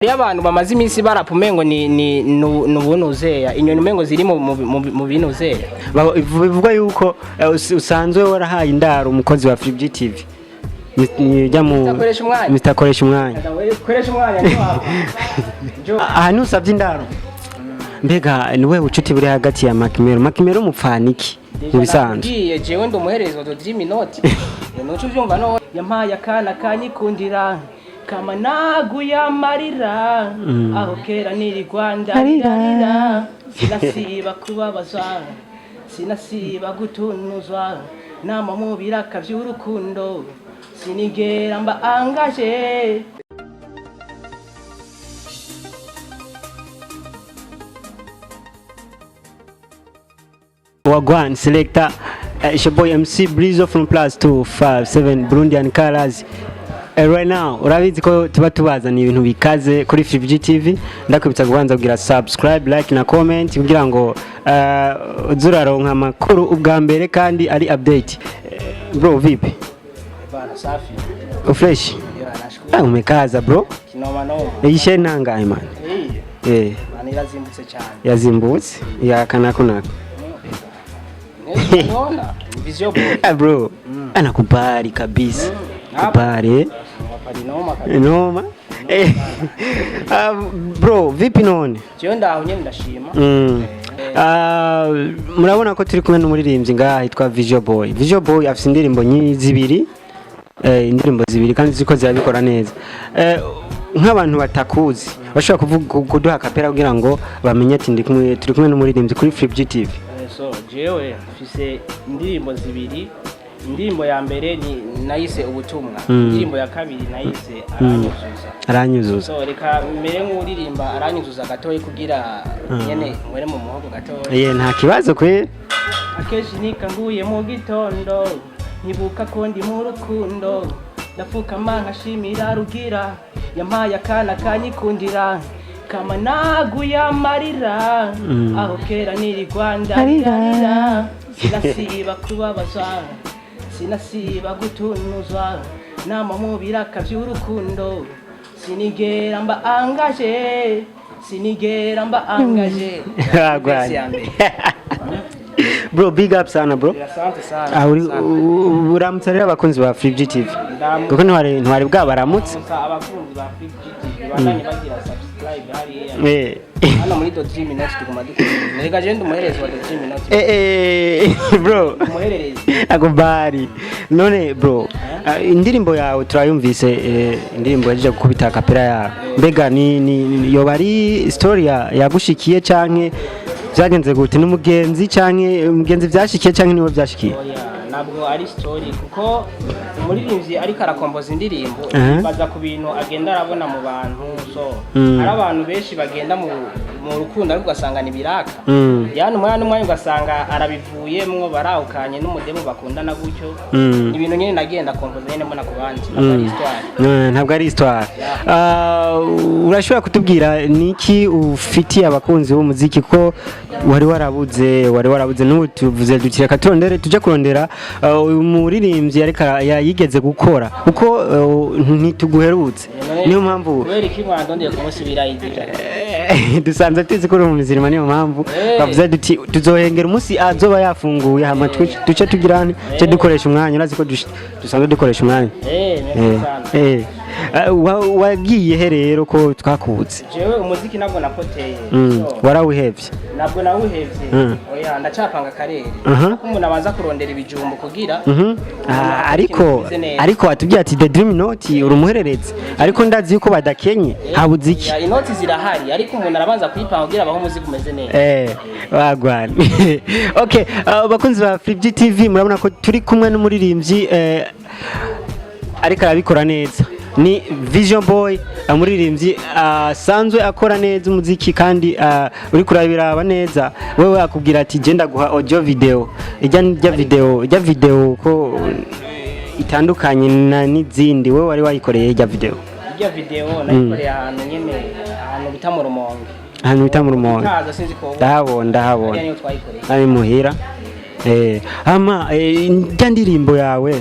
Hariyo abantu bamaze iminsi barapa umengo ni nubunuzeya inyoni, umengo ziri mu binuzeya. Bivugwa yuko usanzwe warahaye indaro umukozi wa Free TV. Jya mu Mr. Koresha Umwanya. Mr. Koresha Umwanya. Koresha umwanya njo. Aha ntusabye indaro. Mbega niwe bucuti buri hagati ya Makimero? Makimero mupfana iki mu bisanzwe? Ngiye jewe ndi umuhererezi wa Dream Note, nuco uvyumva no yampaye akana kanyikundira kama naguye amarira aho kera nirirwa ndarira, sinasiba kubabazwa, sinasiba gutunuzwa nama mu biraka vy'urukundo, sinigera mba angaje. Wagwan Selector, it's your boy MC Brizo from plus 257 Burundian Colors. Right now urabizi ko tuba tubazaniye ibintu bikaze kuri 5G TV. Ndakwibutsa kubanza kugira subscribe, like na comment kugira ngo uze uraronka amakuru ubwa mbere kandi ari update. Bro, vipi? Bana, safi. Fresh? Ya, nashukuru. Ah, umekaza bro. Kinoma noma. Iyi sheni nangahe man? Eh, bana, irazimbutse cyane. Yazimbutse yakanako nako. Nona Vision Boy. Ah, bro, anakubali kabisa. Kubali, eh? Wapari noma kabisa. Noma. Ah, bro, vipi none? Jewe ndaho nyene ndashima. Ah, murabona ko turi kumwe n'umuririmbyi ngaha yitwa Visual Boy. Visual Boy afite indirimbo zibiri, indirimbo zibiri kandi ziko zirabikora neza. Nk'abantu batakuzi bashobora kuvuga kuduha kapera kugira ngo bamenye ati ndi kumwe, turi kumwe n'umuririmbyi kuri Flip TV. So jewe mfise indirimbo zibiri. Indirimbo ya mbere ni nayise Ubutumwa, indirimbo ya kabiri nayise Aranyuzuza. Aranyuzuza. So reka mbere nk'uririmba Aranyuzuza gatoyi kugira nyene ngwere mu muhogo gatoyi. Eh, nta kibazo kwe. Akenshi nikanguye mu gitondo nkibuka ko ndi mu rukundo, ndapfukama nkashimira Rugira yampaye akana kanyikundira kama naguye amarira aho kera nirirwa ndarira, sinasiba kubabazwa, sinasiba gutunuzwa nama mu biraka by'urukundo, sinigera mba angaje, sinigera mba angaje. Wagwan. Verse ya mbere. Bro, big up sana bro. Asante sana. Ah, uramutse rero abakunzi ba Free TV. Kuko ntwari bwabaramutse. Gusa abakunzi ba Free TV bandanye bagira subscribe hariya. Hano muri The Dream Note tuguma dukora. Reka je ndi umuhererezi wa The Dream Note. Bro. Umuhererezi. Akubari. None bro, indirimbo yawe turayumvise, indirimbo yaje gukubita kapera yawe. Mbega ni yoba ari story yagushikiye canke byagenze gute? N'umugenzi canke umugenzi vyashikiye canke niwe vyashikiye? Oya, ntabwo ari story kuko umuririmbyi ariko arakompoza indirimbo baza ku bintu agenda arabona mu bantu. So hari abantu benshi bagenda mu rukundo ariko ugasanga ni biraka. Yani umwanya n'umwanya ugasanga arabivuyemwo, barahukanye n'umudemu bakundana gutyo. Ni ibintu nyine nagenda kompoza nyine mbona ku bandi, ntabwo ari histoire. Ntabwo ari histoire. Ah, urashobora kutubwira niki ufitiye abakunzi b'umuziki ko wari warabuze? N'ubu tuvuze duti reka turondere, tujye kurondera uyu muririmbyi ariko yigeze gukora kuko ntituguherutse, niyo mpamvu. Kubera iki mwandondeye kumusubira idira? Dusanzwe tuzi ko uri umuzirima, niyo mpamvu bavuze duti tuzohengera umunsi azoba yafunguye hama duce tugira duce dukoresha umwanya. Urazi ko dusanzwe dukoresha umwanya. Merci sana. Wagiye he rero ko twakubutse? Jewe umuziki ntabwo napoteye. So, warawuhevye? Ntabwo nawuhevye. Oya, ndacapanga akarere ko umuntu abanza kurondera ibijumbu kugira Ah, ariko kimeze neza. Ariko watubwiye ati The Dream Note uri umuhererezi, ariko ndazi yuko badakenye, habuze iki? Ya, inoti zirahari ariko umuntu arabanza kuyipanga kugira abaho umuziki umeze neza. Wagwan. Okay, bakunzi ba Free TV, murabona ko turi kumwe n'umuririmbyi ariko arabikora neza, ni Vision Boy, umuririmbyi asanzwe akora neza umuziki kandi uri kurabiraba neza. Wewe akubwira ati genda guha audio video ijya video ko itandukanye na n'izindi. Wewe wari wayikoreye ijya video? Irya video nayikoreye ahantu nyene, ahantu bita mu Rumonge. Ahantu bita mu Rumonge. Utaza sinzi ko Ndahabona, ndahabona. Hariya niyo twayikoreye. Ari muhira. Ama njya ndirimbo yawe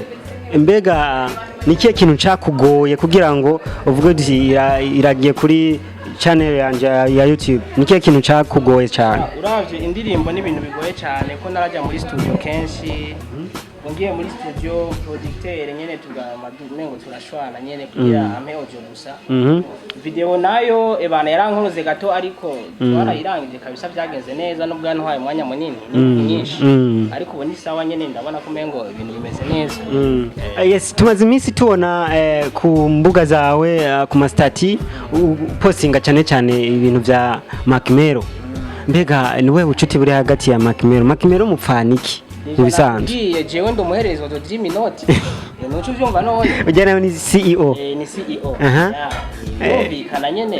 mbega Ni ikihe kintu cakugoye kugira ngo uvuge uti iragiye kuri channel yanje ya YouTube? Ni ikihe kintu cakugoye cyane? Uravye indirimbo n'ibintu bigoye cyane, ko narajya muri studio kenshi. Ngiye muri studio, producteur nyene tugama umengo turashwana nyene kugira ampe audio gusa. Video nayo ebana yarankoze gato, ariko twarayirangije kabisa, byagenze neza nubwo yantwaye umwanya munini nyinshi. Ariko ubu ni sawa nyene, ndabona ko umengo ibintu bimeze neza. Yes, tumaze iminsi tubona ku mbuga zawe, ku ma status postinga cyane cyane ibintu bya Macmero. Mbega ni wewe bucuti buri hagati ya Macmero? Macmero mupfana iki mu bisanzwe? Ngiye jewe ndi umuhererezi wa Dream Note, nuco uvyumva none. Ujya nawe ni CEO? Ni CEO. Aha. Yeah, birumvikana nyene.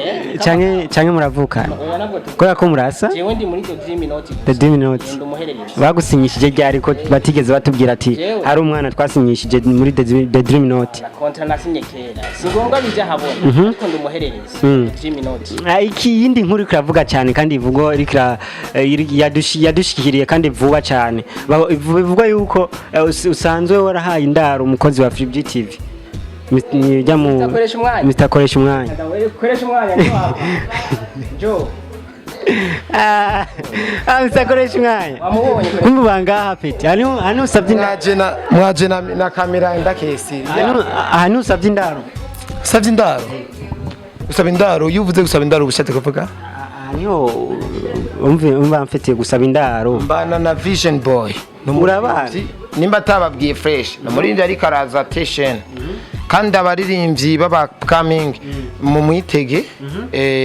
Canke muravukana? Oya, nabwo Kubera ko murasa. Jewe ndi muri The Dream Note. The Dream Note. Ndi umuhererezi. Bagusinyishije ryari, ko batigeze batubwira ati Jewe. hari umwana twasinyishije muri The Dream Note? Na contrat nasinye kera, si ngombwa bija habona, ariko ndi umuhererezi The Dream Note. Iki yindi nkuru iriko iravuga cyane kandi ivugwa iriko yadushikiriye kandi vuba cyane. Bivugwa yuko usanzwe warahaye indaro umukozi wa Free TV. Ujya mu Mr. Koresha Umwanya. Mr. Koresha Umwanya. Koresha umwanya njo wako jo. Mr. Koresha Umwanya. Wamubonye? Kumbe bangaha peti hano usabye indaro. Mwaje na kamera ndakesi. Hano usabye indaro. Usabye indaro, usaba indaro, iyo uvuze gusaba indaro ubushatse kuvuga? Aha niho umve umva mfitiye gusaba indaro. Mbana na Vision Boy. Ni Murabana? umuririmbyi, nimba atababwiye fresh, ni umuririmbyi ariko araza attention, kandi abaririmbyi b'aba upcoming mu mwitege,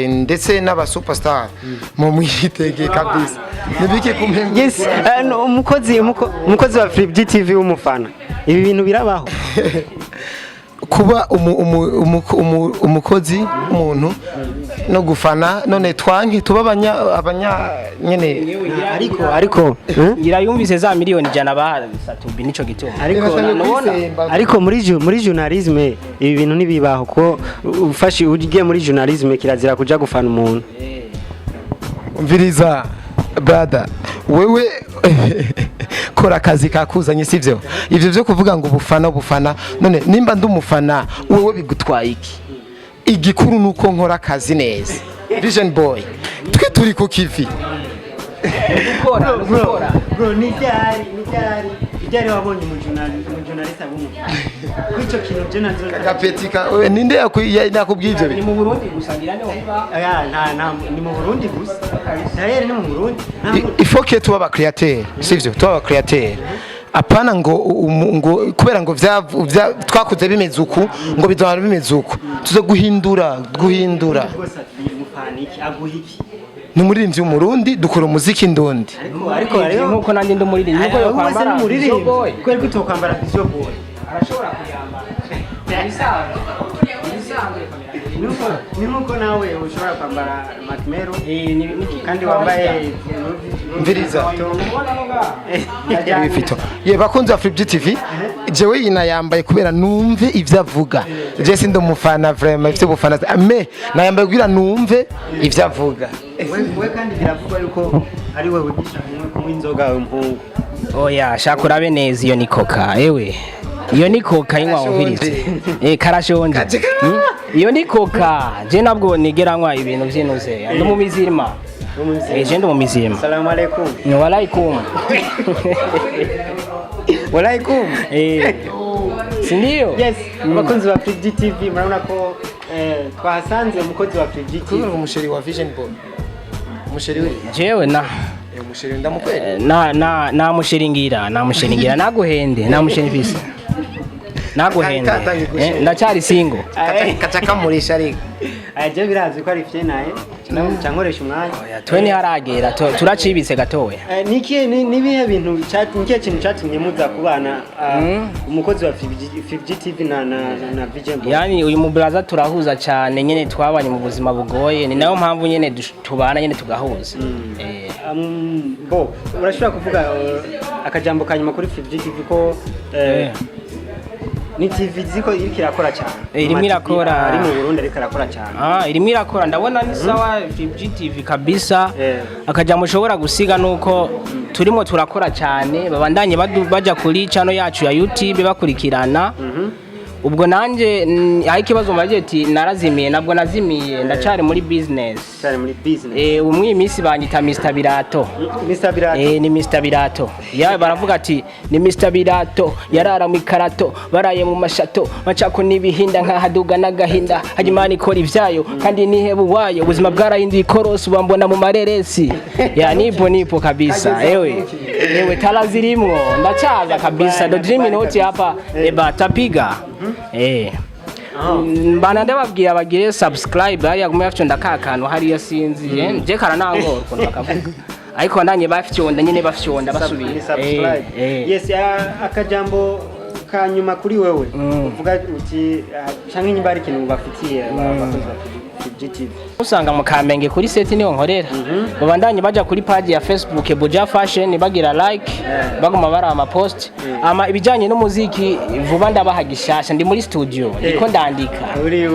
ndetse n'aba superstar mu mwitege kabisa, nibike kumenya. Yes, no, umukozi wa Free TV w'umufana, ibi bintu birabaho? Kuba umukozi w'umuntu no gufana, none twanke tuba abanya nyene. Ariko eh? Ngira yumvise za miliyoni 100 baha Satubi, nico gituma. Ariko nubona. Ariko muri journalisme ibi bintu ntibibaho, ko ufashe ugiye muri journalisme kirazira kuja gufana umuntu. Umviriza brother, wewe kora akazi kakuzanye, sivyo? Ivyo byo kuvuga ngo ubufana ubufana, none nimba ndi umufana wewe bigutwaye iki? Igikuru nuko nkora akazi neza. Vision Boy, twe turi ku kivi. Gukora no gukora. Bro, ni ryari wabonye umujournaliste abumufana kuri ico kintu je nazo? Gapeti ka we, ninde yakubwiye ivyo Ni bintu? mu Burundi gusa ngira niho biba. Aya, nta ni mu Burundi gusa, d'ailleurs ni mu Burundi. Il faut que tuba aba créateur, sivyo? Tuba aba créateur, apana ngo ngo kubera ngo twakuze bimeze uku ngo bizaba bimeze uku, tuze guhindura guhindura. Rwose mufana iki, aguha iki? Ni umuririmbyi w'umurundi, dukora umuziki ndundi. Ariko rero Nkuko nanjye ndi umuririmbyi, nkuko yo kwambara umuririmbyi Boy. Kubera ko utokwambara Vision Boy? Arashobora kuyambara, ibisanzwe ibisanzwe. Ni nkuko nawe ushobora kwambara Macmero Eh, ni kandi wambaye. Mviriza. Ubona no ngaha. Ibifito ye bakunzi ba Flip TV, jewe yina yambaye kubera numve ivyo avuga. Je sindi umufana vraiment, ivyo ubufana me nayambaye kugira numve ivyo avuga. We kandi biravugwa yuko ari we wigisha kunywa inzoga umuhungu. Oya, shaka urabe neza, iyo ni coca ewe, iyo ni coca inywa wumvirize. Karashonje. Iyo ni coca. Je nabwo nigera nywa ibintu vy'inuze, ndi mu mizirima. Je ndi mu mizirima. Salamu alaikum. Ni walaikum. Walaikum. Si ndio? Yes, abakunzi ba Free TV, murabona ko twahasanze umukozi wa Free TV. Kubera umusheri wa Vision Boy, umusheri we. Jewe na Umusheri ndamukwere. Na namushiringira namushiringira, naguhende namushiringira naguhende. Katangiye gushira. Ndacyari single. Kaca kamurisha ariko. Aya je birazwi ko ari fye naye cankoresha umwanya. Twe ntiharagera, turacibitse gatoya. Niki nibihe bintu nikihe kintu catumye muza kubana, umukozi wa Free TV na Vision Boy? Yani uyu muburaza turahuza cyane nyene, twabanye mu buzima bugoye, ni nayo mpamvu nyene tubana nyene tugahuza. Bo urashobora kuvuga akajambo kanyuma kuri Free TV ko ni TV ziko iriko irakora cyane? Irimo Mu ma TV irakora. ari mu Burundi ariko arakora cyane. Ah, irimo irakora, ndabona ni sawa GTV kabisa. Akajambo ushobora gusiga nuko turimo turakora cyane, babandanye baja kuri channel yacu ya YouTube bakurikirana. Ubwo nanje aho ikibazo mbaje ati narazimiye, nabwo nazimiye, ndacari muri business. Cyane muri business. Ubu mw'iyi minsi banyita Mr Birato. Mr Birato. Ni Mr Birato. Ya baravuga ati ni Mr Birato yarara mu ikarato, baraye mu mashato, bacako n'ibihinda nkahaduga n'agahinda. Hajimana ikora ivyayo kandi niheba uwayo, ubuzima bwarahinduye ikorosi bambona mu mareresi. Ya nipo nipo kabisa. Ewe ewe tala zirimwo ndacaza kabisa. The Dream Note hapa eba tapiga. Mbana ndababwira bagire subscribe hariya gume bafyonda ka kantu hariya, sinzi je karanangora ukuntu bakavuga, ariko ndanye bafyonda nyine, bafyonda basubira. Ni subscribe. Yes, akajambo ka nyuma kuri wewe, uvuga uti canke nyimba ari ikintu bafitiye abakozi ba GTV. Usanga mu Kamenge kuri seti niho nkorera. Babandanye baja kuri page ya Facebook Buja Fashion, bagira like, baguma bara ama post ama ibijanye n'umuziki. Vuba ndabaha gishasha, ndi muri studio ndiko ndandika. Uri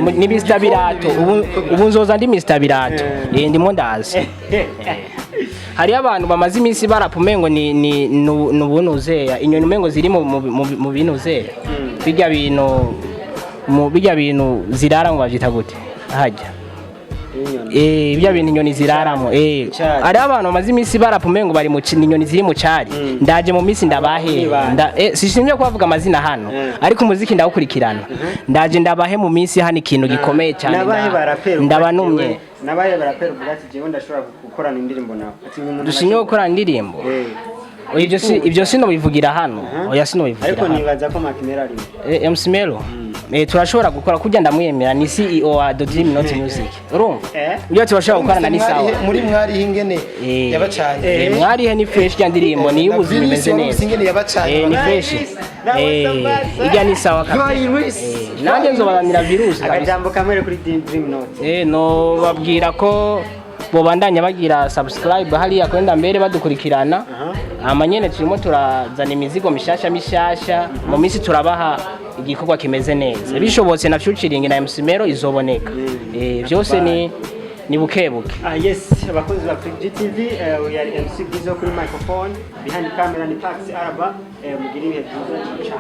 Ndi ni Mr Birato. Ubu nzoza ndi Mr Birato. Ndimo ndazi. Hariyo abantu bamaze iminsi barapa umengo ni nubunuzeya inyoni, umengo ziri mu binuzeya bijya bintu, mu bijya bintu zirara ngo bavyita gute hajya? Inyoni. Bijya bintu inyoni ziraramo. Icari. Hariho abantu bamaze iminsi barapa umengo bari mu inyoni ziri mu cari. Ndaje mu minsi ndabahe. Ni Sishimye kubavuga amazina hano, ariko umuziki ndawukurikirana. Ndaje ndabahe mu minsi hano ikintu gikomeye cyane. Nabahe barapera uvuga ati Ndabanumye. Nabahe barapera uvuga ati jewe ndashobora gukorana indirimbo nawe, ati uyu muntu Dushimye gukorana indirimbo. Oya, ibyo sinobivugira hano. Oya, sinobivugira Ariko hano. nibaza ko Makimera arimo. MC Melo, turashobora gukora kujya, ndamwemera, ni CEO wa The Dream Not Music, urumva? Ibyo turashobora gukorana ni sawa. Muri mwarihe ingene yabacanye. Mwarihe ni fresh, rya ndirimbo ni y'ubuzima, Na imeze Virus neza. ingene yabacanye. Ni fresh. Ijya ni sawa kabisa. Virus. Nanjye nzobaranira virus kabisa. Akajambo kamwe kuri Dream Note. No babwira ko bobandanya bagira subscribe hariya kwenda mbere badukurikirana. Amanyene turimo turazana imizigo mishasha mishasha, mu minsi turabaha igikorwa kimeze neza, bishobotse na featuring na MC Mero izoboneka. Byose ni bukebuke. Ah yes, abakozi ba Free GTV, we are MC Gizo kuri microphone, behind camera ni Taxi Araba. Mugire ibihe byiza, ciao.